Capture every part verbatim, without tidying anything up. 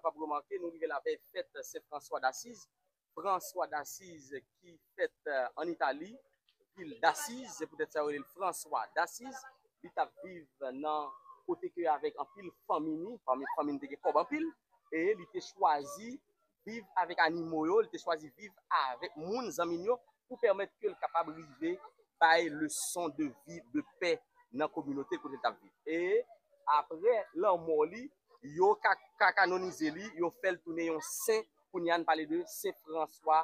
kapab remake, nou rive la vèy fèt Sen Franswa Dasiz. Franswa Dasiz ki fèt, eh, ann Itali, vil Dasiz, se poutèt sa yo rele l Franswa Dasiz. Li t ap viv nan kote ke avèk anpil fanmi ni, fanmi, fanmi n te gen kòb anpil, e li te chwazi viv avèk animo yo, li te chwazi viv avèk moun, zanmi n yo, pou pèmèt ke l kapab rive bay leson de vi, de pè nan kominote kote l t ap viv. E apre lanmò li, yo ka, ka kanonize li, yo fè l tounen yon sen, kounye a n pale de Sen Franswa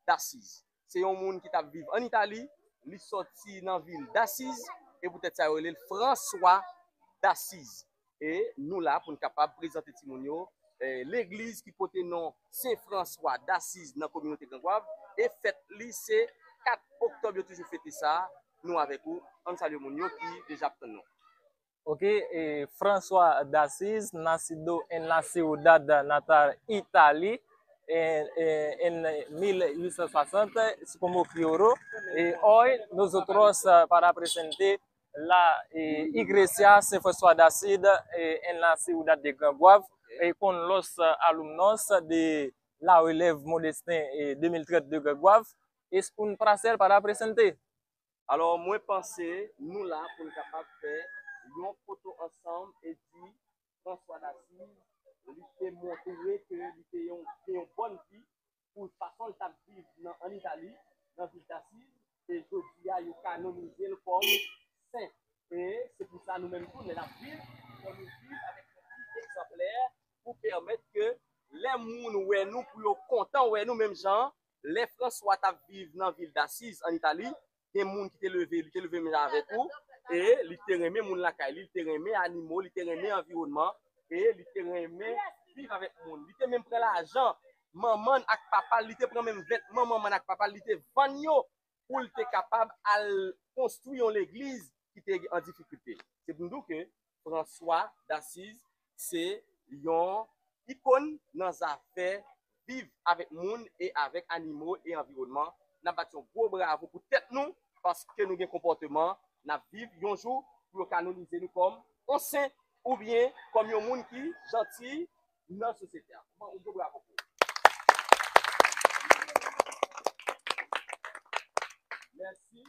Dasiz. Se yon moun ki t ap viv ann Itali, li sòti nan vil Dasiz, e poutèt sa yo rele l Franswa Dasiz. E nou la pou n kapab prezante timoun yo, eh, legliz ki pote non Sen Franswa Dasiz nan kominote Gran Gwav, e fèt li se kat oktòb, yo toujou fete sa. Nou avèk ou, ann salye moun yo ki deja ap tann nou. Ok, eh, François d'Assise, nacido en la ciudad natal Italia en, eh, en mil ochocientos sesenta, como Pioro. Eh, hoy nosotros, ah, para presentar la, eh, iglesia San Francisco de Asís, eh, en la ciudad de Gran Guav, eh, con los, ah, alumnos de la relève Modestin, eh, deux mille trente de Gran Guav. Es un placer para presentar. Alò, mwen panse nou la pou n kapab fè yon foto ansanm e di François d'Assise, li te montre ke li te yon, te yon bòn vi pou fason l t ap viv nan, ann Itali, nan vil Dasiz, e jodi a, yo kanonize l kòm sen. E se pou sa nou menm tou, lè n ap viv, fò nou viv avèk yon vi egzanplè pou pèmèt ke lè moun wè nou, pou yo kontan wè nou menm jan, lè Franswa t ap viv nan vil Dasiz, ann Itali, gen moun ki te leve, li te leve menm jan avèk ou, e li te renmen moun lakay li, li te renmen animo, li te renmen anviwònman, e li te renmen viv avèk moun. Li te menm pran lajan manman l ak papa l, li te pran menm vètman manman l ak papa l, li te vann yo pou l te kapab al konstwi yon legliz ki te an difikilte. Se pou n di w ke Franswa Dasiz se yon ikòn nan zafè viv avèk moun e avèk animo e anviwònman. N ap bat yon gwo bravo pou tèt nou, paske nou gen konpòteman, n ap viv yon jou pou yo kanonize nou kòm yon sen oubyen kòm yon moun ki janti nan sosyete a. Bon, yon gwo bravo pou ou. Mèsi.